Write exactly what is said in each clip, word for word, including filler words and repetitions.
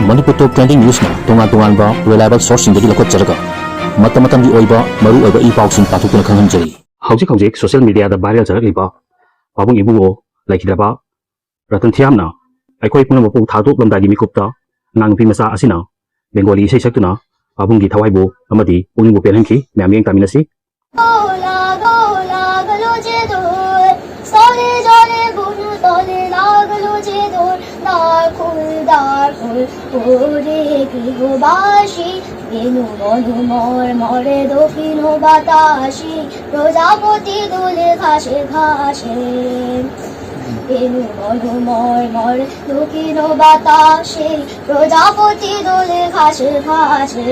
ꯃꯅꯤꯄꯨꯔ ꯇꯣꯞ trending ꯅ꯭ꯌꯨꯁꯅ ꯇꯣꯉꯥꯟ ꯇꯣꯉꯥꯟꯕ reliable ꯁꯣꯔꯁꯁꯤꯡꯗꯒꯤ ꯂꯧꯈꯠꯆꯔꯒ ꯃꯇꯝ ꯃꯇꯝꯒꯤ ꯑꯣꯏꯕ ꯃꯔꯨ ꯑꯣꯏꯕ ꯏ ꯄꯥꯎꯁꯤꯡ ꯄꯥꯊꯣꯛꯇꯨꯅ ꯈꯪꯍꯟꯖꯔꯤ꯫ ꯍꯧꯖꯤꯛ ꯍꯧꯖꯤꯛ ꯁꯣꯁꯤꯌꯦꯜ ꯃꯤꯗꯤꯌꯥꯗ ꯚꯥꯏꯔꯦꯜ ꯆꯠꯂꯛꯂꯤꯕ ꯄꯥꯕꯨꯡ ꯏꯕꯨꯡꯉꯣ ꯂꯩꯈꯤꯗ꯭ꯔꯕ ꯔꯇꯟ ꯊꯤꯌꯥꯝꯅ ꯑꯩꯈꯣꯏ ꯄꯨꯝꯅꯃꯛꯄꯨ ꯊꯥꯗꯣꯛꯂꯝꯗꯥꯏꯒꯤ ꯃꯤꯀꯨꯞꯇ ꯑꯉꯥꯡ ꯅꯨꯄꯤ ꯃꯆꯥ ꯑꯁꯤꯅ ꯕꯦꯡꯒꯣꯂꯤ ꯏꯁꯩ ꯁꯛꯇꯨꯅ ꯄꯥꯕꯨꯡꯒꯤ ꯊꯋꯥꯏꯕꯨ ꯑꯃꯗꯤ ꯄꯨꯛꯅꯤꯡꯕꯨ ꯄꯦꯜꯍꯟꯈꯤ꯫ ꯃꯌꯥꯝ ꯃꯤꯠꯌꯦꯡ ꯇꯥꯃꯤꯟꯅꯁꯤ꯫ গোলা গোলা গলো যে দোল, স্থলে জলে বন তলে লাগলো যে দোল, দারকুল দারকুল ওরে গৃহবাসী, বেণু মধুমর মরে দক্ষিণ বাতাসে, প্রজাপতি দোলে ঘাসে ঘাসে। বেণু মধুমর মরে দক্ষিণ বাতাসে, প্রজাপতি দোলে ঘাসে ঘাসে।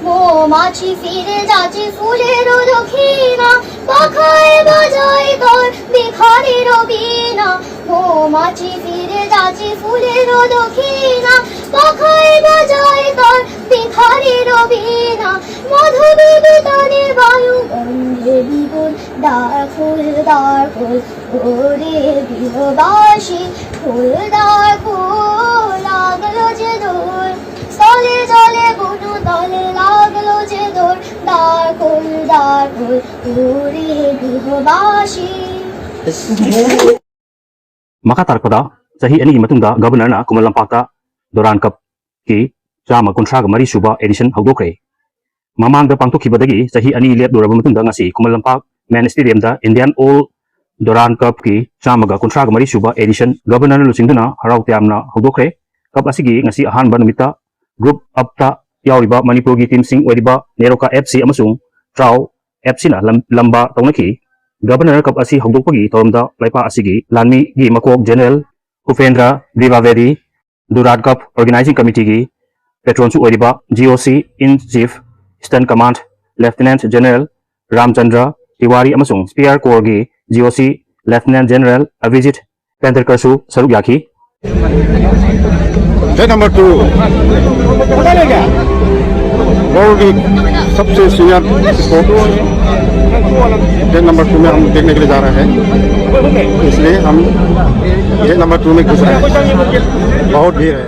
মৌমাছি ফিরে যাচ্ছে ফুলের দক্ষিণা, পাখায় বাজায় তার ভিখারির বীণা। মৌমাছি ফিরে যাচ্ছে ফুলের দক্ষিণা, পাখায় বাজায় তার ভিখারির বীণা। মধুদূত তানে বায়ু গন্ধে বিপুল, দারকুল দারকুল ওরে গৃহবাসী, ফুল দারকুল লাগলো যে দোল, স্থলে জলে বন তলে লাগলো যে দোল, দারকুল দারকুল ওরে গৃহবাসী। ꯃꯈꯥ ꯇꯥꯔꯛꯄꯗ, ꯆꯍꯤ ꯑꯅꯤꯒꯤ ꯃꯇꯨꯡꯗ ꯒꯕꯔꯅꯔꯅ ꯈꯨꯃꯟ ꯂꯝꯄꯥꯛꯇ ꯗꯣꯔꯥꯟ ꯀꯞꯀꯤ ꯆꯥꯝꯃ ꯀꯨꯟꯊ꯭ꯔꯥꯒ ꯃꯔꯤ ꯁꯨꯕ ꯑꯦꯗꯤꯁꯟ ꯍꯧꯗꯣꯛꯈ꯭ꯔꯦ꯫ ꯃꯃꯥꯡꯗ ꯄꯥꯡꯊꯣꯛꯈꯤꯕꯗꯒꯤ ꯆꯍꯤ ꯑꯅꯤ ꯂꯦꯞꯂꯨꯔꯕ ꯃꯇꯨꯡꯗ ꯉꯁꯤ ꯈꯨꯃꯟ ꯂꯝꯄꯥꯛ ꯃꯦꯟ ꯁ꯭ꯇꯦꯗꯤꯌꯝꯗ ꯏꯟꯗꯤꯌꯥꯟ ꯑꯣꯜ ꯗꯣꯔꯥꯟ ꯀꯞꯀꯤ ꯆꯥꯝꯃꯒ ꯀꯨꯟꯊ꯭ꯔꯥꯒ ꯃꯔꯤ ꯁꯨꯕ ꯑꯦꯗꯤꯁꯟ ꯒꯕꯔꯅꯔꯅ ꯂꯨꯆꯤꯡꯗꯨꯅ ꯍꯔꯥꯎ ꯇꯌꯥꯝꯅ ꯍꯧꯗꯣꯛꯈ꯭ꯔꯦ꯫ ꯀꯞ ꯑꯁꯤꯒꯤ ꯉꯁꯤ ꯑꯍꯥꯟꯕ ꯅꯨꯃꯤꯠꯇ ꯒ꯭ꯔꯨꯞ ꯑꯞꯇ ꯌꯥꯎꯔꯤꯕ ꯃꯅꯤꯄꯨꯔꯒꯤ ꯇꯤꯝꯁꯤꯡ ꯑꯣꯏꯔꯤꯕ ꯅꯦꯔꯣꯀꯥ ꯑꯦꯐ ꯁꯤ ꯑꯃꯁꯨꯡ ꯇ꯭ꯔꯥꯎ ꯑꯦꯐ ꯁꯤꯅ ꯂꯝ-, ꯂꯝꯕꯥ ꯇꯧꯅꯈꯤ꯫ ꯒꯕꯔꯅꯔ ꯀꯞ ꯑꯁꯤ ꯍꯧꯗꯣꯛꯄꯒꯤ ꯊꯧꯔꯝꯗ ꯂꯩꯄꯥꯛ ꯑꯁꯤꯒꯤ ꯂꯥꯟꯃꯤꯒꯤ ꯃꯀꯣꯛ ꯖꯦꯅꯔꯦꯜ ꯎꯄꯦꯟꯗ꯭ꯔ ꯗ꯭ꯔꯤꯕꯥꯕꯦꯗꯤ, ꯗꯨꯔꯥꯠ ꯀꯞ ꯑꯣꯔꯒꯅꯥꯏꯖꯤꯡ ꯀꯃꯤꯇꯤꯒꯤ ꯄꯦꯇ꯭ꯔꯣꯟꯁꯨ ꯑꯣꯏꯔꯤꯕ ꯖꯤ ꯑꯣ ꯁꯤ ꯏꯟ ꯆꯤꯐ ꯏꯁꯇꯔꯟ ꯀꯃꯥꯟꯗ ꯂꯦꯐꯇꯤꯅꯦꯟꯠ ꯖꯦꯅꯔꯦꯜ ꯔꯥꯝꯆꯟꯗ꯭ꯔ ꯇꯤꯋꯥꯔꯤ ꯑꯃꯁꯨꯡ ꯁ꯭ꯄꯤꯌꯥꯔ ꯀꯣꯔꯒꯤ ꯖꯤ ꯑꯣ ꯁꯤ ꯂꯦꯐꯇꯤꯅꯦꯟꯠ ꯖꯦꯅꯔꯦꯜ ꯑꯚꯤꯖꯤꯠ ꯄꯦꯟꯗꯔꯀꯔꯁꯨ ꯁꯔꯨꯛ ꯌꯥꯈꯤ꯫ जय नंबर टू, वर्ल्ड की सबसे सीनियर स्पोर्ट, जय नंबर टू में हम देखने के लिए जा रहे हैं, इसलिए हम जय नंबर टू में घुस रहे हैं। बहुत भीड़ है।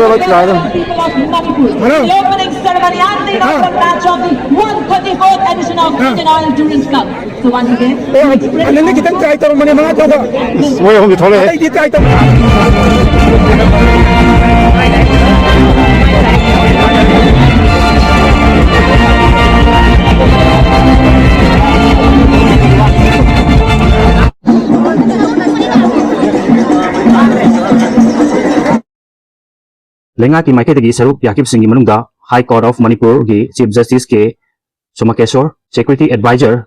People of Manipur. The opening ceremony and the inaugural match of the one thirty-fourth edition of Indian Oil Tourist Club. So once again, ꯑꯣ, ꯑꯅꯟꯗ ꯈꯤꯇꯪ try ꯇꯧꯔꯝꯕꯅꯦ, ꯃꯉꯥ ꯇꯧꯕ꯫ ꯃꯣꯏ ꯑꯍꯨꯝꯗꯤ ꯊꯣꯛꯂꯛꯑꯦ꯫ ꯑꯇꯩꯗꯤ try ꯇꯧ꯫ ꯂꯩꯉꯥꯛꯀꯤ ꯃꯥꯏꯀꯩꯗꯒꯤ ꯁꯔꯨꯛ ꯌꯥꯈꯤꯕꯁꯤꯡꯒꯤ ꯃꯅꯨꯡꯗ High Court of Manipurꯒꯤ Chief Justice K ꯁꯣꯃꯥꯀꯦꯁꯣꯔ, Security Advisor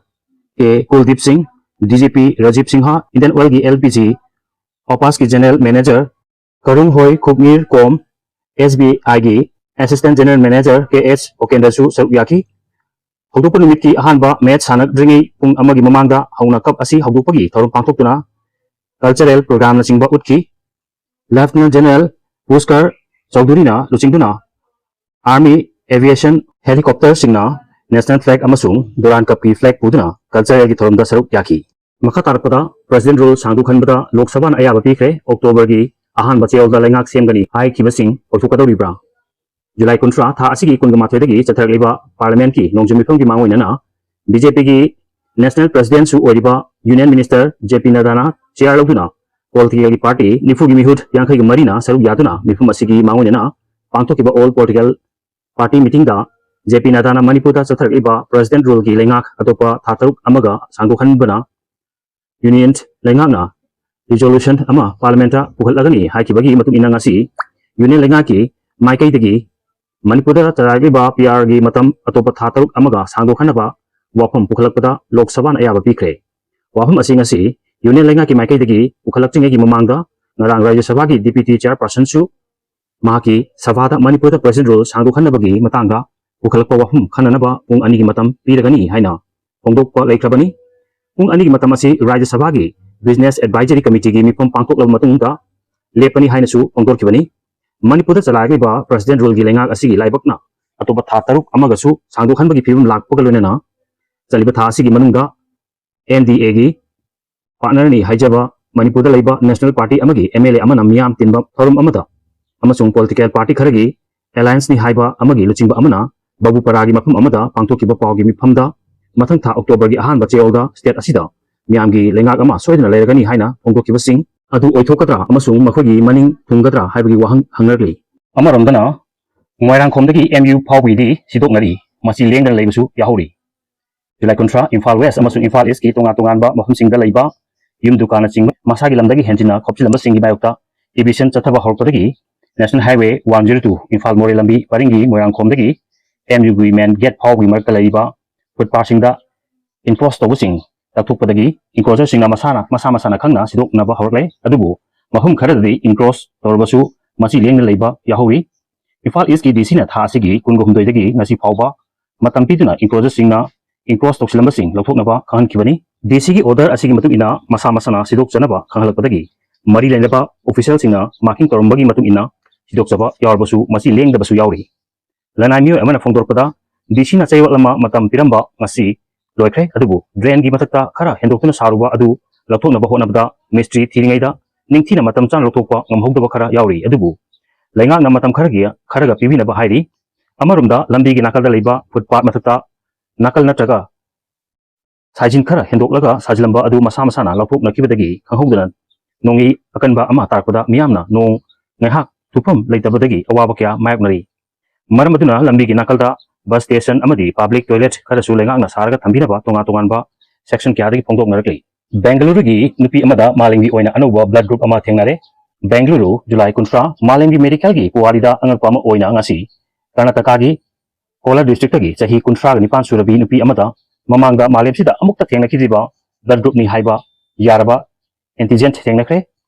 K Kuldip Singh, D G P Rajib Singh, Indian Oilꯒꯤ ꯑꯦꯜ ꯄꯤ ꯖꯤ ꯑꯣꯄꯥꯁꯀꯤ General Manager Karunghoi Khukmir Kom, S B ꯑꯥꯏꯒꯤ Assistant General Manager K S ꯑꯣꯀꯦꯟꯗ꯭ꯔꯁꯨ ꯁꯔꯨꯛ ꯌꯥꯈꯤ꯫ ꯍꯧꯗꯣꯛꯄ ꯅꯨꯃꯤꯠꯀꯤ ꯑꯍꯥꯟꯕ match ꯁꯥꯟꯅꯗ꯭ꯔꯤꯉꯩ ꯄꯨꯡ ꯑꯃꯒꯤ ꯃꯃꯥꯡꯗ ꯍꯧꯅ cup ꯑꯁꯤ ꯍꯧꯗꯣꯛꯄꯒꯤ ꯊꯧꯔꯝ ꯄꯥꯡꯊꯣꯛꯇꯨꯅ cultural programꯅꯆꯤꯡꯕ ꯎꯠꯈꯤ꯫ Lieutenant General ꯄꯨꯁꯀꯔ ꯆꯧꯙꯨꯔꯤꯅ ꯂꯨꯆꯤꯡꯗꯨꯅ Army Aviation Helicopterꯁꯤꯡꯅ National Flag ꯑꯃꯁꯨꯡ Durand Cupꯀꯤ flag ꯄꯨꯗꯨꯅ culturalꯒꯤ ꯊꯧꯔꯝꯗ ꯁꯔꯨꯛ ꯌꯥꯈꯤ꯫ ꯃꯈꯥ ꯇꯥꯔꯛꯄꯗ President Rule ꯁꯥꯡꯗꯣꯛꯍꯟꯕꯗ ꯂꯣꯛ ꯁꯚꯥꯅ ꯑꯌꯥꯕ ꯄꯤꯈ꯭ꯔꯦ꯫ ꯑꯣꯛꯇꯣꯕꯔꯒꯤ ꯑꯍꯥꯟꯕ ꯆꯌꯣꯜꯗ ꯂꯩꯉꯥꯛ ꯁꯦꯝꯒꯅꯤ ꯍꯥꯏꯈꯤꯕꯁꯤꯡ ꯑꯣꯏꯊꯣꯛꯀꯗꯧꯔꯤꯕ꯭ꯔꯥ? ꯖꯨꯂꯥꯏ ꯀꯨꯟꯊ꯭ꯔꯥ, ꯊꯥ ꯑꯁꯤꯒꯤ ꯀꯨꯟꯒ ꯃꯥꯊꯣꯏꯗꯒꯤ ꯆꯠꯊꯔꯛꯂꯤꯕ Parliamentꯀꯤ ꯅꯣꯡꯖꯨ ꯃꯤꯐꯝꯒꯤ ꯃꯥꯡꯑꯣꯏꯅꯅ ꯕꯤ ꯖꯦ ꯄꯤꯒꯤ National Presidentꯁꯨ ꯑꯣꯏꯔꯤꯕ Union Minister ꯖꯦ ꯄꯤ ꯅꯗꯥꯅ chair ꯂꯧꯗꯨꯅ politicalꯒꯤ party ꯅꯤꯐꯨꯒꯤ ꯃꯤꯍꯨꯠ ꯌꯥꯡꯈꯩꯒ ꯃꯔꯤꯅ ꯁꯔꯨꯛ ꯌꯥꯗꯨꯅ ꯃꯤꯐꯝ ꯑꯁꯤꯒꯤ ꯃꯥꯡꯑꯣꯏꯅꯅ ꯄꯥꯡꯊꯣꯛꯈꯤꯕ all political party meetingꯗ ꯖꯦ ꯄꯤ ꯅꯗꯥꯅ ꯃꯅꯤꯄꯨꯔꯗ ꯆꯠꯊꯔꯛꯂꯤꯕ President Ruleꯒꯤ ꯂꯩꯉꯥꯛ ꯑꯇꯣꯞꯄ ꯊꯥ ꯇꯔꯨꯛ ꯑꯃꯒ ꯁꯥꯡꯗꯣꯛꯍꯟꯕꯅ Union ꯂꯩꯉꯥꯛꯅ resolution ꯑꯃ Parliamentꯇ ꯄꯨꯈꯠꯂꯒꯅꯤ ꯍꯥꯏꯈꯤꯕꯒꯤ ꯃꯇꯨꯡ ꯏꯟꯅ ꯉꯁꯤ Union ꯂꯩꯉꯥꯛꯀꯤ ꯃꯥꯏꯀꯩꯗꯒꯤ ꯃꯅꯤꯄꯨꯔꯗ ꯆꯂꯥꯏꯔꯤꯕ ꯄꯤ ꯑꯥꯔꯒꯤ ꯃꯇꯝ ꯑꯇꯣꯞꯄ ꯊꯥ ꯇꯔꯨꯛ ꯑꯃꯒ ꯁꯥꯡꯗꯣꯛꯍꯟꯅꯕ ꯋꯥꯐꯝ ꯄꯨꯈꯠꯂꯛꯄꯗ ꯂꯣꯛ ꯁꯚꯥꯅ ꯑꯌꯥꯕ ꯄꯤꯈ꯭ꯔꯦ꯫ ꯋꯥꯐꯝ ꯑꯁꯤ ꯉꯁꯤ Union ꯂꯩꯉꯥꯛꯀꯤ ꯃꯥꯏꯀꯩꯗꯒꯤ ꯄꯨꯈꯠꯂꯛꯇ꯭ꯔꯤꯉꯩꯒꯤ ꯃꯃꯥꯡꯗ ꯉꯔꯥꯡ ꯔꯥꯖ꯭ꯌ ꯁꯚꯥꯒꯤ Deputy Chairpersonꯁꯨ ꯃꯍꯥꯛꯀꯤ ꯁꯚꯥꯗ ꯃꯅꯤꯄꯨꯔꯗ President Rule ꯁꯥꯡꯗꯣꯛꯍꯟꯅꯕꯒꯤ ꯃꯇꯥꯡꯗ ꯄꯨꯈꯠꯂꯛꯄ ꯋꯥꯐꯝ ꯈꯟꯅꯅꯕ ꯄꯨꯡ ꯑꯅꯤꯒꯤ ꯃꯇꯝ ꯄꯤꯔꯒꯅꯤ ꯍꯥꯏꯅ ꯐꯣꯡꯗꯣꯛꯄ ꯂꯩꯈ꯭ꯔꯕꯅꯤ꯫ ꯄꯨꯡ ꯑꯅꯤꯒꯤ ꯃꯇꯝ ꯑꯁꯤ ꯔꯥꯖ꯭ꯌ ꯁꯚꯥꯒꯤ Business Advisory Committeeꯒꯤ ꯃꯤꯐꯝ ꯄꯥꯡꯊꯣꯛꯂꯕ ꯃꯇꯨꯡꯗ ꯂꯦꯞꯄꯅꯤ ꯍꯥꯏꯅꯁꯨ ꯐꯣꯡꯗꯣꯛꯈꯤꯕꯅꯤ꯫ ꯃꯅꯤꯄꯨꯔꯗ ꯆꯂꯥꯏꯔꯤꯕ President Ruleꯒꯤ ꯂꯩꯉꯥꯛ ꯑꯁꯤꯒꯤ ꯂꯥꯏꯕꯛꯅ ꯑꯇꯣꯞꯄ ꯊꯥ ꯇꯔꯨꯛ ꯑꯃꯒꯁꯨ ꯁꯥꯡꯗꯣꯛꯍꯟꯕꯒꯤ ꯐꯤꯕꯝ ꯂꯥꯛꯄꯒ ꯂꯣꯏꯅꯅ ꯆꯠꯂꯤꯕ ꯊꯥ ꯑꯁꯤꯒꯤ ꯃꯅꯨꯡꯗ ꯑꯦꯟ ꯗꯤ ꯑꯦꯒꯤ partnerꯅꯤ ꯍꯥꯏꯖꯕ ꯃꯅꯤꯄꯨꯔꯗ ꯂꯩꯕ National Party ꯑꯃꯒꯤ ꯑꯦꯝ ꯑꯦꯜ ꯑꯦ ꯑꯃꯅ ꯃꯤꯌꯥꯝ ꯇꯤꯟꯕ ꯊꯧꯔꯝ ꯑꯃꯗ ꯑꯃꯁꯨꯡ political party ꯈꯔꯒꯤ allianceꯅꯤ ꯍꯥꯏꯕ ꯑꯃꯒꯤ ꯂꯨꯆꯤꯡꯕ ꯑꯃꯅ ꯕꯥꯕꯨꯄꯥꯔꯥꯒꯤ ꯃꯐꯝ ꯑꯃꯗ ꯄꯥꯡꯊꯣꯛꯈꯤꯕ ꯄꯥꯎꯒꯤ ꯃꯤꯐꯝꯗ ꯃꯊꯪ ꯊꯥ Octoberꯒꯤ ꯑꯍꯥꯟꯕ ꯆꯌꯣꯜꯗ state ꯑꯁꯤꯗ ꯃꯤꯌꯥꯝꯒꯤ ꯂꯩꯉꯥꯛ ꯑꯃ ꯁꯣꯏꯗꯅ ꯂꯩꯔꯒꯅꯤ ꯍꯥꯏꯅ ꯐꯣꯡꯗꯣꯛꯈꯤꯕꯁꯤꯡ ꯑꯗꯨ ꯑꯣꯏꯊꯣꯛꯀꯗ꯭ꯔꯥ ꯑꯃꯁꯨꯡ ꯃꯈꯣꯏꯒꯤ ꯃꯅꯤꯡ ꯊꯨꯡꯒꯗ꯭ꯔꯥ ꯍꯥꯏꯕꯒꯤ ꯋꯥꯍꯪ ꯍꯪꯅꯔꯛꯂꯤ꯫ ꯑꯃꯔꯣꯝꯗꯅ ꯃꯣꯏꯔꯥꯡꯈꯣꯝꯗꯒꯤ M U ꯐꯥꯎꯕꯒꯤꯗꯤ ꯁꯤꯗꯣꯛꯅꯔꯤ꯫ ꯃꯁꯤ ꯂꯦꯡꯗꯅ ꯂꯩꯕꯁꯨ ꯌꯥꯍꯧꯔꯤ꯫ ꯖꯨꯂꯥꯏ ꯀꯨꯟꯊ꯭ꯔꯥ, ꯏꯝꯐꯥꯜ West ꯑꯃꯁꯨꯡ ꯏꯝꯐꯥꯜ Eastꯀꯤ ꯇꯣꯉꯥꯟ ꯇꯣꯉꯥꯟꯕ ꯃꯐꯝꯁꯤꯡꯗ ꯂꯩꯕ ꯌꯨꯝ ꯗꯨꯀꯥꯟꯅꯆꯤꯡꯕ ꯃꯁꯥꯒꯤ ꯂꯝꯗꯒꯤ ꯍꯦꯟꯖꯤꯟꯅ ꯈꯣꯞꯆꯤꯜꯂꯝꯕꯁꯤꯡꯒꯤ ꯃꯥꯌꯣꯛꯇ eviction ꯆꯠꯊꯕ ꯍꯧꯔꯛꯄꯗꯒꯤ National Highway one zero two Imphal ꯃꯣꯔꯦ ꯂꯝꯕꯤ ꯄꯔꯤꯡꯒꯤ ꯃꯣꯏꯔꯥꯡꯈꯣꯝꯗꯒꯤ M Uꯒꯤ main gate ꯐꯥꯎꯕꯒꯤ ꯃꯔꯛꯇ ꯂꯩꯔꯤꯕ footpathꯁꯤꯡꯗ encroach ꯇꯧꯕꯁꯤꯡ ꯂꯧꯊꯣꯛꯄꯗꯒꯤ encroacherꯁꯤꯡꯅ ꯃꯁꯥꯅ, ꯃꯁꯥ ꯃꯁꯥꯅ ꯈꯪꯅ ꯁꯤꯗꯣꯛꯅꯕ ꯍꯧꯔꯛꯂꯦ꯫ ꯑꯗꯨꯕꯨ ꯃꯐꯝ ꯈꯔꯗꯗꯤ encroach ꯇꯧꯔꯕꯁꯨ ꯃꯁꯤ ꯂꯦꯡꯗꯅ ꯂꯩꯕ ꯌꯥꯍꯧꯔꯤ꯫ ꯏꯝꯐꯥꯜ Eastꯀꯤ DCꯅ ꯊꯥ ꯑꯁꯤꯒꯤ ꯀꯨꯟꯒ ꯍꯨꯝꯗꯣꯏꯗꯒꯤ ꯉꯁꯤ ꯐꯥꯎꯕ ꯃꯇꯝ ꯄꯤꯗꯨꯅ encroacherꯁꯤꯡꯅ encroach ꯇꯧꯁꯤꯜꯂꯝꯕꯁꯤꯡ ꯂꯧꯊꯣꯛꯅꯕ ꯈꯪꯍꯟꯈꯤꯕꯅꯤ꯫ DCꯒꯤ order ꯑꯁꯤꯒꯤ ꯃꯇꯨꯡ ꯏꯟꯅ ꯃꯁꯥ ꯃꯁꯥꯅ ꯁꯤꯗꯣꯛꯆꯅꯕ ꯈꯪꯍꯜꯂꯛꯄꯗꯒꯤ ꯃꯔꯤ ꯂꯩꯅꯕ officialꯁꯤꯡꯅ marking ꯇꯧꯔꯝꯕꯒꯤ ꯃꯇꯨꯡ ꯏꯟꯅ ꯁꯤꯗꯣꯛꯆꯕ ꯌꯥꯎꯔꯕꯁꯨ ꯃꯁꯤ ꯂꯦꯡꯗꯕꯁꯨ ꯌꯥꯎꯔꯤ꯫ ꯂꯅꯥꯏ ꯃꯤꯑꯣꯏ ꯑꯃꯅ ꯐꯣꯡꯗꯣꯔꯛꯄꯗ DCꯅ ꯆꯌꯣꯜ ꯑꯃ ꯃꯇꯝ ꯄꯤꯔꯝꯕ ꯉꯁꯤ ꯂꯣꯏꯈ꯭ꯔꯦ, ꯑꯗꯨꯕꯨ drainꯒꯤ ꯃꯊꯛꯇ ꯈꯔ ꯍꯦꯟꯗꯣꯛꯇꯨꯅ ꯁꯥꯔꯨꯕ ꯑꯗꯨ ꯂꯧꯊꯣꯛꯅꯕ ꯍꯣꯠꯅꯕꯗ ꯃꯤꯁꯇ꯭ꯔꯤ ꯊꯤꯔꯤꯉꯩꯗ ꯅꯤꯡꯊꯤꯅ ꯃꯇꯝ ꯆꯥꯅ ꯂꯧꯊꯣꯛꯄ ꯉꯝꯍꯧꯗꯕ ꯈꯔ ꯌꯥꯎꯔꯤ꯫ ꯑꯗꯨꯕꯨ ꯂꯩꯉꯥꯛꯅ ꯃꯇꯝ ꯈꯔꯒꯤ, ꯈꯔꯒ ꯄꯤꯕꯤꯅꯕ ꯍꯥꯏꯔꯤ꯫ ꯑꯃꯔꯣꯝꯗ ꯂꯝꯕꯤꯒꯤ ꯅꯥꯀꯜꯗ ꯂꯩꯕ footpath ꯃꯊꯛꯇ ꯅꯥꯀꯜ ꯅꯠꯇ꯭ꯔꯒ ꯁꯥꯏꯖꯤꯟ ꯈꯔ ꯍꯦꯟꯗꯣꯛꯂꯒ ꯁꯥꯖꯤꯜꯂꯝꯕ ꯑꯗꯨ ꯃꯁꯥ ꯃꯁꯥꯅ ꯂꯧꯊꯣꯛꯅꯈꯤꯕꯗꯒꯤ ꯈꯪꯍꯧꯗꯅ ꯅꯣꯡꯂꯩ ꯑꯀꯟꯕ ꯑꯃ ꯇꯥꯔꯛꯄꯗ ꯃꯤꯌꯥꯝꯅ ꯅꯣꯡ ꯉꯥꯏꯍꯥꯛ ꯊꯨꯞꯐꯝ ꯂꯩꯇꯕꯗꯒꯤ ꯑꯋꯥꯕ ꯀꯌꯥ ꯃꯥꯌꯣꯛꯅꯔꯤ꯫ ꯃꯔꯝ ꯑꯗꯨꯅ ꯂꯝꯕꯤꯒꯤ ꯅꯥꯀꯜꯗ bus station ꯑꯃꯗꯤ public toilet ꯈꯔꯁꯨ ꯂꯩꯉꯥꯛꯅ ꯁꯥꯔꯒ ꯊꯝꯕꯤꯅꯕ ꯇꯣꯉꯥꯟ ꯇꯣꯉꯥꯟꯕ section ꯀꯌꯥꯗꯒꯤ ꯐꯣꯡꯗꯣꯛꯅꯔꯛꯂꯤ꯫ ꯕꯦꯡꯒꯂꯨꯔꯨꯒꯤ ꯅꯨꯄꯤ ꯑꯃꯗ ꯃꯥꯂꯦꯝꯒꯤ ꯑꯣꯏꯅ ꯑꯅꯧꯕ blood group ꯑꯃ ꯊꯦꯡꯅꯔꯦ꯫ ꯕꯦꯡꯒꯂꯨꯔꯨ, ꯖꯨꯂꯥꯏ ꯀꯨꯟꯊ꯭ꯔꯥ, ꯃꯥꯂꯦꯝꯒꯤ medicalꯒꯤ ꯄꯨꯋꯥꯔꯤꯗ ꯑꯉꯛꯄ ꯑꯃ ꯑꯣꯏꯅ ꯉꯁꯤ ꯀꯔꯅꯥꯇꯀꯥꯒꯤ ꯀꯣꯂꯥꯔ districtꯇꯒꯤ ꯆꯍꯤ ꯀꯨꯟꯊ꯭ꯔꯥꯒ ꯅꯤꯄꯥꯟ ꯁꯨꯔꯕꯤ ꯅꯨꯄꯤ ꯑꯃꯗ ꯃꯃꯥꯡꯗ ꯃꯥꯂꯦꯝꯁꯤꯗ ꯑꯃꯨꯛꯇ ꯊꯦꯡꯅꯈꯤꯗ꯭ꯔꯤꯕ blood groupꯅꯤ ꯍꯥꯏꯕ ꯌꯥꯔꯕ antigen ꯊꯦꯡꯅꯈ꯭ꯔꯦ꯫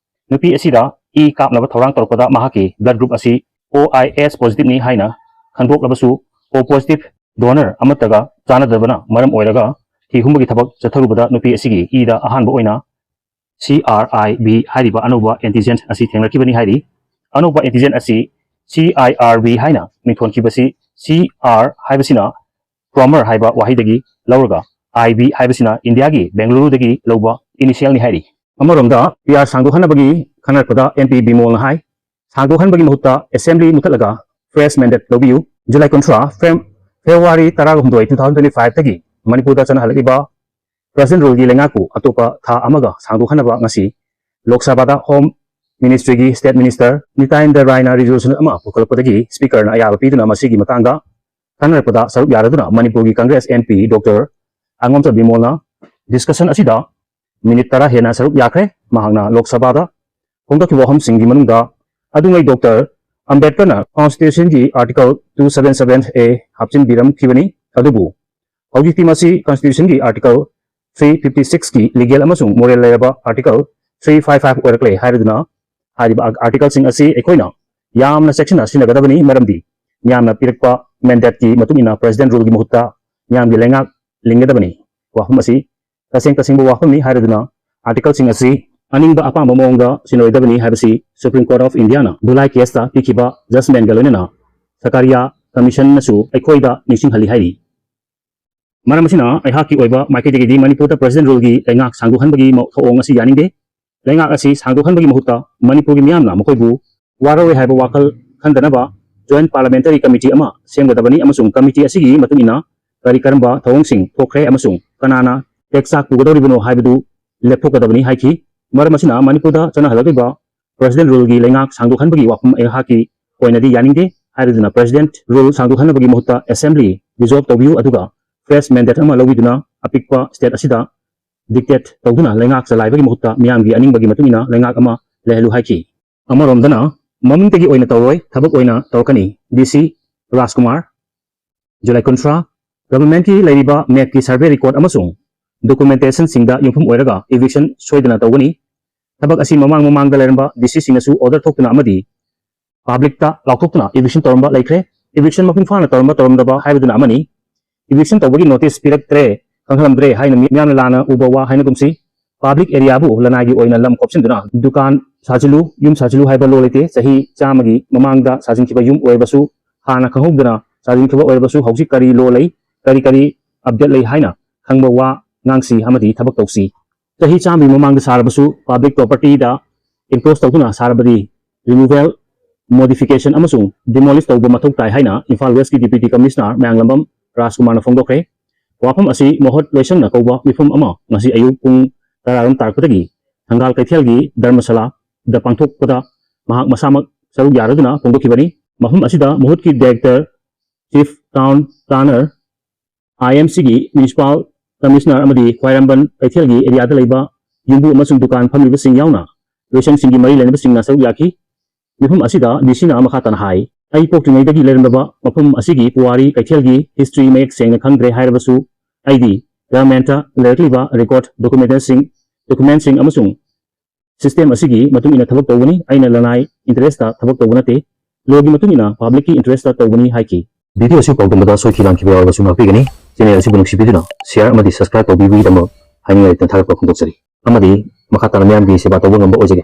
ꯅꯨꯄꯤ ꯑꯁꯤꯗ ꯏ ꯀꯥꯞꯅꯕ ꯊꯧꯔꯥꯡ ꯇꯧꯔꯛꯄꯗ ꯃꯍꯥꯛꯀꯤ blood group ꯑꯁꯤ O I S positiveꯅꯤ ꯍꯥꯏꯅ ꯈꯪꯗꯣꯛꯂꯕꯁꯨ, O positive donor ꯑꯃꯠꯇꯒ ꯆꯥꯟꯅꯗꯕꯅ ꯃꯔꯝ ꯑꯣꯏꯔꯒ ꯊꯤ ꯍꯨꯝꯕꯒꯤ ꯊꯕꯛ ꯆꯠꯊꯔꯨꯕꯗ ꯅꯨꯄꯤ ꯑꯁꯤꯒꯤ ꯏꯗ ꯑꯍꯥꯟꯕ ꯑꯣꯏꯅ C R I B ꯍꯥꯏꯔꯤꯕ ꯑꯅꯧꯕ antigen ꯑꯁꯤ ꯊꯦꯡꯅꯈꯤꯕꯅꯤ ꯍꯥꯏꯔꯤ꯫ ꯑꯅꯧꯕ antigen ꯑꯁꯤ C I R B ꯍꯥꯏꯅ ꯃꯤꯡꯊꯣꯟꯈꯤꯕꯁꯤ, C R ꯍꯥꯏꯕꯁꯤꯅ primer ꯍꯥꯏꯕ ꯋꯥꯍꯩꯗꯒꯤ ꯂꯧꯔꯒ, I B ꯍꯥꯏꯕꯁꯤꯅ ꯏꯟꯗꯤꯌꯥꯒꯤ ꯕꯦꯡꯒꯂꯨꯔꯨꯗꯒꯤ ꯂꯧꯕ initialꯅꯤ ꯍꯥꯏꯔꯤ꯫ ꯑꯃꯔꯣꯝꯗ P R ꯁꯥꯡꯗꯣꯛꯍꯟꯅꯕꯒꯤ ꯈꯟꯅꯔꯛꯄꯗ M P ꯕꯤꯃꯣꯜꯅ ꯍꯥꯏ, ꯁꯥꯡꯗꯣꯛꯍꯟꯕꯒꯤ ꯃꯍꯨꯠꯇ assembly ꯃꯨꯠꯊꯠꯂꯒ fresh mandate ꯂꯧꯕꯤꯌꯨ꯫ July ꯀꯨꯟꯊ꯭ꯔꯥ, Feb-, February ꯇꯔꯥꯍꯨꯝꯗꯣꯏ, two thousand twenty five ꯇꯒꯤ ꯃꯅꯤꯄꯨꯔꯗ ꯆꯠꯅꯍꯜꯂꯛꯂꯤꯕ President Rule ꯒꯤ ꯂꯩꯉꯥꯛꯄꯨ ꯑꯇꯣꯞꯄ ꯊꯥ ꯑꯃꯒ ꯁꯥꯡꯗꯣꯛꯍꯟꯅꯕ ꯉꯁꯤ ꯂꯣꯛ ꯁꯚꯥꯗ Home Ministry ꯒꯤ State Minister ꯅꯤꯇꯥꯏꯟꯗ ꯔꯥꯏꯅ resolution ꯑꯃ ꯄꯨꯈꯠꯂꯛꯄꯗꯒꯤ Speaker ꯅ ꯑꯌꯥꯕ ꯄꯤꯗꯨꯅ ꯃꯁꯤꯒꯤ ꯃꯇꯥꯡꯗ ꯈꯟꯅꯔꯛꯄꯗ ꯁꯔꯨꯛ ꯌꯥꯔꯗꯨꯅ ꯃꯅꯤꯄꯨꯔꯒꯤ Congress M P Doctor ꯑꯉꯣꯝꯆꯥ ꯕꯤꯃꯣꯜꯅ discussion ꯑꯁꯤꯗ minute ꯇꯔꯥ ꯍꯦꯟꯅ ꯁꯔꯨꯛ ꯌꯥꯈ꯭ꯔꯦ꯫ ꯃꯍꯥꯛꯅ ꯂꯣꯛ ꯁꯚꯥꯗ ꯐꯣꯡꯗꯣꯛꯈꯤꯕ ꯋꯥꯐꯝꯁꯤꯡꯒꯤ ꯃꯅꯨꯡꯗ ꯑꯗꯨꯉꯩ Doctor ꯑꯝꯕꯦꯗꯀꯔꯅ Constitution ꯒꯤ Article two seven seven A ꯍꯥꯞꯆꯤꯟꯕꯤꯔꯝꯈꯤꯕꯅꯤ, ꯑꯗꯨꯕꯨ ꯍꯧꯖꯤꯛꯇꯤ ꯃꯁꯤ Constitution ꯒꯤ Article three fifty six ꯀꯤ legal ꯑꯃꯁꯨꯡ moral ꯂꯩꯔꯕ Article three five five ꯑꯣꯏꯔꯛꯂꯦ ꯍꯥꯏꯔꯗꯨꯅ ꯍꯥꯏꯔꯤꯕ article ꯁꯤꯡ ꯑꯁꯤ ꯑꯩꯈꯣꯏꯅ ꯌꯥꯝꯅ ꯆꯦꯛꯁꯤꯟꯅ ꯁꯤꯖꯤꯟꯅꯒꯗꯕꯅꯤ, ꯃꯔꯝꯗꯤ ꯃꯤꯌꯥꯝꯅ ꯄꯤꯔꯛꯄ mandate ꯀꯤ ꯃꯇꯨꯡ ꯏꯟꯅ President Rule ꯒꯤ ꯃꯍꯨꯠꯇ ꯃꯤꯌꯥꯝꯒꯤ ꯂꯩꯉꯥꯛ ꯂꯤꯡꯒꯗꯕꯅꯤ꯫ ꯋꯥꯐꯝ ꯑꯁꯤ ꯇꯁꯦꯡ ꯇꯁꯦꯡꯕ ꯋꯥꯐꯝꯅꯤ ꯍꯥꯏꯔꯗꯨꯅ article ꯁꯤꯡ ꯑꯁꯤ ꯑꯅꯤꯡꯕ ꯑꯄꯥꯝꯕ ꯃꯑꯣꯡꯗ ꯁꯤꯖꯤꯟꯅꯔꯣꯏꯗꯕꯅꯤ ꯍꯥꯏꯕꯁꯤ Supreme Court of India ꯅ ꯙꯨꯂꯥꯏ case ꯇ ꯄꯤꯈꯤꯕ judgment ꯒ ꯂꯣꯏꯅꯅ ꯁꯀꯥꯔꯤꯌꯥ Commission ꯅꯁꯨ ꯑꯩꯈꯣꯏꯗ ꯅꯤꯡꯁꯤꯡꯍꯜꯂꯤ ꯍꯥꯏꯔꯤ꯫ ꯃꯔꯝ ꯑꯁꯤꯅ ꯑꯩꯍꯥꯛꯀꯤ ꯑꯣꯏꯕ ꯃꯥꯏꯀꯩꯗꯒꯤꯗꯤ ꯃꯅꯤꯄꯨꯔꯗ President Rule ꯒꯤ ꯂꯩꯉꯥꯛ ꯁꯥꯡꯗꯣꯛꯍꯟꯕꯒꯤ ꯃ-, ꯊꯧꯑꯣꯡ ꯑꯁꯤ ꯌꯥꯅꯤꯡꯗꯦ꯫ ꯂꯩꯉꯥꯛ ꯑꯁꯤ ꯁꯥꯡꯗꯣꯛꯍꯟꯕꯒꯤ ꯃꯍꯨꯠꯇ ꯃꯅꯤꯄꯨꯔꯒꯤ ꯃꯤꯌꯥꯝꯅ ꯃꯈꯣꯏꯕꯨ ꯋꯥꯔꯧꯔꯦ ꯍꯥꯏꯕ ꯋꯥꯈꯜ ꯈꯟꯗꯅꯕ Joint Parliamentary Committee ꯑꯃ ꯁꯦꯝꯒꯗꯕꯅꯤ ꯑꯃꯁꯨꯡ committee ꯑꯁꯤꯒꯤ ꯃꯇꯨꯡ ꯏꯟꯅ ꯀꯔꯤ ꯀꯔꯝꯕ ꯊꯧꯑꯣꯡꯁꯤꯡ ꯊꯣꯛꯈ꯭ꯔꯦ ꯑꯃꯁꯨꯡ ꯀꯅꯥꯅ ꯇꯦꯛꯆꯥꯛ ꯄꯨꯒꯗꯧꯔꯤꯕꯅꯣ ꯍꯥꯏꯕꯗꯨ ꯂꯦꯞꯊꯣꯛꯀꯗꯕꯅꯤ ꯍꯥꯏꯈꯤ꯫ ꯃꯔꯝ ꯑꯁꯤꯅ ꯃꯅꯤꯄꯨꯔꯗ ꯆꯠꯅꯍꯜꯂꯛꯂꯤꯕ President Rule ꯒꯤ ꯂꯩꯉꯥꯛ ꯁꯥꯡꯗꯣꯛꯍꯟꯕꯒꯤ ꯋꯥꯐꯝ ꯑꯩꯍꯥꯛꯀꯤ ꯑꯣꯏꯅꯗꯤ ꯌꯥꯅꯤꯡꯗꯦ ꯍꯥꯏꯔꯗꯨꯅ President Rule ꯁꯥꯡꯗꯣꯛꯍꯟꯅꯕꯒꯤ ꯃꯍꯨꯠꯇ Assembly dissolve ꯇꯧꯕꯤꯌꯨ, ꯑꯗꯨꯒ fresh mandate ꯑꯃ ꯂꯧꯕꯤꯗꯨꯅ ꯑꯄꯤꯛꯄ state ꯑꯁꯤꯗ dictate ꯇꯧꯗꯨꯅ ꯂꯩꯉꯥꯛ ꯆꯂꯥꯏꯕꯒꯤ ꯃꯍꯨꯠꯇ ꯃꯤꯌꯥꯝꯒꯤ ꯑꯅꯤꯡꯕꯒꯤ ꯃꯇꯨꯡ ꯏꯟꯅ ꯂꯩꯉꯥꯛ ꯑꯃ ꯂꯩꯍꯜꯂꯨ ꯍꯥꯏꯈꯤ꯫ ꯑꯃꯔꯣꯝꯗꯅ ꯃꯃꯤꯡꯇꯒꯤ ꯑꯣꯏꯅ ꯇꯧꯔꯣꯏ, ꯊꯕꯛ ꯑꯣꯏꯅ ꯇꯧꯔꯛꯀꯅꯤ꯫ D C ꯔꯥꯖꯀꯨꯃꯥꯔ, July ꯀꯨꯟꯊ꯭ꯔꯥ, government ꯀꯤ ꯂꯩꯔꯤꯕ map ꯀꯤ survey record ꯑꯃꯁꯨꯡ documentation ꯁꯤꯡꯗ ꯌꯨꯝꯐꯝ ꯑꯣꯏꯔꯒ eviction ꯁꯣꯏꯗꯅ ꯇꯧꯒꯅꯤ꯫ ꯊꯕꯛ ꯑꯁꯤ ꯃꯃꯥꯡ ꯃꯃꯥꯡꯗ ꯂꯩꯔꯝꯕ D C ꯁꯤꯡꯅꯁꯨ order ꯊꯣꯛꯇꯨꯅ ꯑꯃꯗꯤ public ꯇ ꯂꯥꯎꯊꯣꯛꯇꯨꯅ eviction ꯇꯧꯔꯝꯕ ꯂꯩꯈ꯭ꯔꯦ꯫ Eviction ꯃꯄꯨꯡ ꯐꯥꯅ ꯇꯧꯔꯝꯕ ꯇꯧꯔꯝꯗꯕ ꯍꯥꯏꯕꯗꯨꯅ ꯑꯃꯅꯤ꯫ Eviction ꯇꯧꯕꯒꯤ notice ꯄꯤꯔꯛꯇ꯭ꯔꯦ, ꯈꯪꯍꯜꯂꯝꯗ꯭ꯔꯦ ꯍꯥꯏꯅ ꯃꯤ-, ꯃꯤꯌꯥꯝꯅ ꯂꯥꯟꯅ ꯎꯕ ꯋꯥ ꯍꯥꯏꯅꯒꯨꯝꯁꯤ꯫ Public area ꯕꯨ ꯂꯅꯥꯏꯒꯤ ꯑꯣꯏꯅ ꯂꯝ ꯈꯣꯞꯆꯤꯟꯗꯨꯅ ꯗꯨꯀꯥꯟ ꯁꯥꯖꯤꯜꯂꯨ, ꯌꯨꯝ ꯁꯥꯖꯤꯜꯂꯨ ꯍꯥꯏꯕ law ꯂꯩꯇꯦ꯫ ꯆꯍꯤ ꯆꯥꯝꯃꯒꯤ ꯃꯃꯥꯡꯗ ꯁꯥꯖꯤꯟꯈꯤꯕ ꯌꯨꯝ ꯑꯣꯏꯔꯕꯁꯨ, ꯍꯥꯟꯅ ꯈꯪꯍꯧꯗꯅ ꯁꯥꯖꯤꯟꯈꯤꯕ ꯑꯣꯏꯔꯕꯁꯨ, ꯍꯧꯖꯤꯛ ꯀꯔꯤ law ꯂꯩ, ꯀꯔꯤ ꯀꯔꯤ update ꯂꯩ ꯍꯥꯏꯅ ꯈꯪꯕ ꯋꯥ ꯉꯥꯡꯁꯤ ꯑꯃꯗꯤ ꯊꯕꯛ ꯇꯧꯁꯤ꯫ ꯆꯍꯤ ꯆꯥꯝꯃꯒꯤ ꯃꯃꯥꯡꯗ ꯁꯥꯔꯕꯁꯨ public property ꯗ encroach ꯇꯧꯗꯨꯅ ꯁꯥꯔꯕꯗꯤ removal modification ꯑꯃꯁꯨꯡ demolish ꯇꯧꯕ ꯃꯊꯧ ꯇꯥꯏ ꯍꯥꯏꯅ ꯏꯝꯐꯥꯜ ꯋꯦꯁꯀꯤ Deputy Commissioner ꯃꯌꯥꯡꯂꯝꯕꯝ ꯔꯥꯖꯀꯨꯃꯥꯔꯅ ꯐꯣꯡꯗꯣꯛꯈ꯭ꯔꯦ꯫ ꯋꯥꯐꯝ ꯑꯁꯤ ꯃꯍꯨꯠ ꯂꯣꯏꯁꯪꯅ ꯀꯧꯕ ꯃꯤꯐꯝ ꯑꯃ ꯉꯁꯤ ꯑꯌꯨꯛ ꯄꯨꯡ ꯇꯔꯥ ꯔꯣꯝ ꯇꯥꯔꯛꯄꯗꯒꯤ ꯊꯪꯒꯥꯜ ꯀꯩꯊꯦꯜꯒꯤ ꯙꯔꯃꯁꯥꯂꯥꯗ ꯄꯥꯡꯊꯣꯛꯄꯗ ꯃꯍꯥꯛ ꯃꯁꯥꯃꯛ ꯁꯔꯨꯛ ꯌꯥꯔꯗꯨꯅ ꯐꯣꯡꯗꯣꯛꯈꯤꯕꯅꯤ꯫ ꯃꯐꯝ ꯑꯁꯤꯗ ꯃꯍꯨꯠꯀꯤ Director, Chief Town Planner, I M Cꯒꯤ Municipal Commissioner ꯑꯃꯗꯤ ꯈ꯭ꯋꯥꯏꯔꯝꯕꯟ ꯀꯩꯊꯦꯜꯒꯤ areaꯗ ꯂꯩꯕ ꯌꯨꯝꯕꯨ ꯑꯃꯁꯨꯡ ꯗꯨꯀꯥꯟ ꯐꯝꯂꯤꯕꯁꯤꯡ ꯌꯥꯎꯅ ꯂꯣꯏꯁꯪꯁꯤꯡꯒꯤ ꯃꯔꯤ ꯂꯩꯅꯕꯁꯤꯡꯅ ꯁꯔꯨꯛ ꯌꯥꯈꯤ꯫ ꯃꯤꯐꯝ ꯑꯁꯤꯗ D Cꯅ ꯃꯈꯥ ꯇꯥꯅ ꯍꯥꯏ, ꯑꯩ ꯄꯣꯛꯇ꯭ꯔꯤꯉꯩꯗꯒꯤ ꯂꯩꯔꯝꯂꯕ ꯃꯐꯝ ꯑꯁꯤꯒꯤ ꯄꯨꯋꯥꯔꯤ ꯀꯩꯊꯦꯜꯒꯤ history ꯃꯌꯦꯛ ꯁꯦꯡꯅ ꯈꯪꯗ꯭ꯔꯦ ꯍꯥꯏꯔꯕꯁꯨ, ꯑꯩꯗꯤ governmentꯇ ꯂꯩꯔꯛꯂꯤꯕ record documentꯁꯤꯡ, documentꯁꯤꯡ ꯑꯃꯁꯨꯡ system ꯑꯁꯤꯒꯤ ꯃꯇꯨꯡ ꯏꯟꯅ ꯊꯕꯛ ꯇꯧꯕꯅꯤ꯫ ꯑꯩꯅ ꯂꯅꯥꯏ interestꯇ ꯊꯕꯛ ꯇꯧꯕ ꯅꯠꯇꯦ꯫ Lawꯒꯤ ꯃꯇꯨꯡ ꯏꯟꯅ publicꯀꯤ interestꯇ ꯇꯧꯕꯅꯤ ꯍꯥꯏꯈꯤ꯫ Video ꯑꯁꯤ ꯄꯥꯎꯗꯝꯕꯗ ꯁꯣꯏꯈꯤ ꯂꯥꯟꯈꯤꯕ ꯌꯥꯎꯔꯕꯁꯨ ꯉꯥꯛꯄꯤꯒꯅꯤ꯫ Channel ꯑꯁꯤꯕꯨ ꯅꯨꯡꯁꯤꯕꯤꯗꯨꯅ share ꯑꯃꯗꯤ subscribe ꯇꯧꯕꯤꯕꯒꯤꯗꯃꯛ ꯍꯥꯏꯅꯤꯡꯉꯥꯏ ꯂꯩꯇꯅ ꯊꯥꯒꯠꯄ ꯐꯣꯡꯗꯣꯛꯆꯔꯤ꯫ ꯑꯃꯗꯤ ꯃꯈꯥ ꯇꯥꯅ ꯃꯤꯌꯥꯝꯒꯤ ꯁꯦꯕꯥ ꯇꯧꯕ ꯉꯝꯕ ꯑꯣꯏꯖꯒꯦ꯫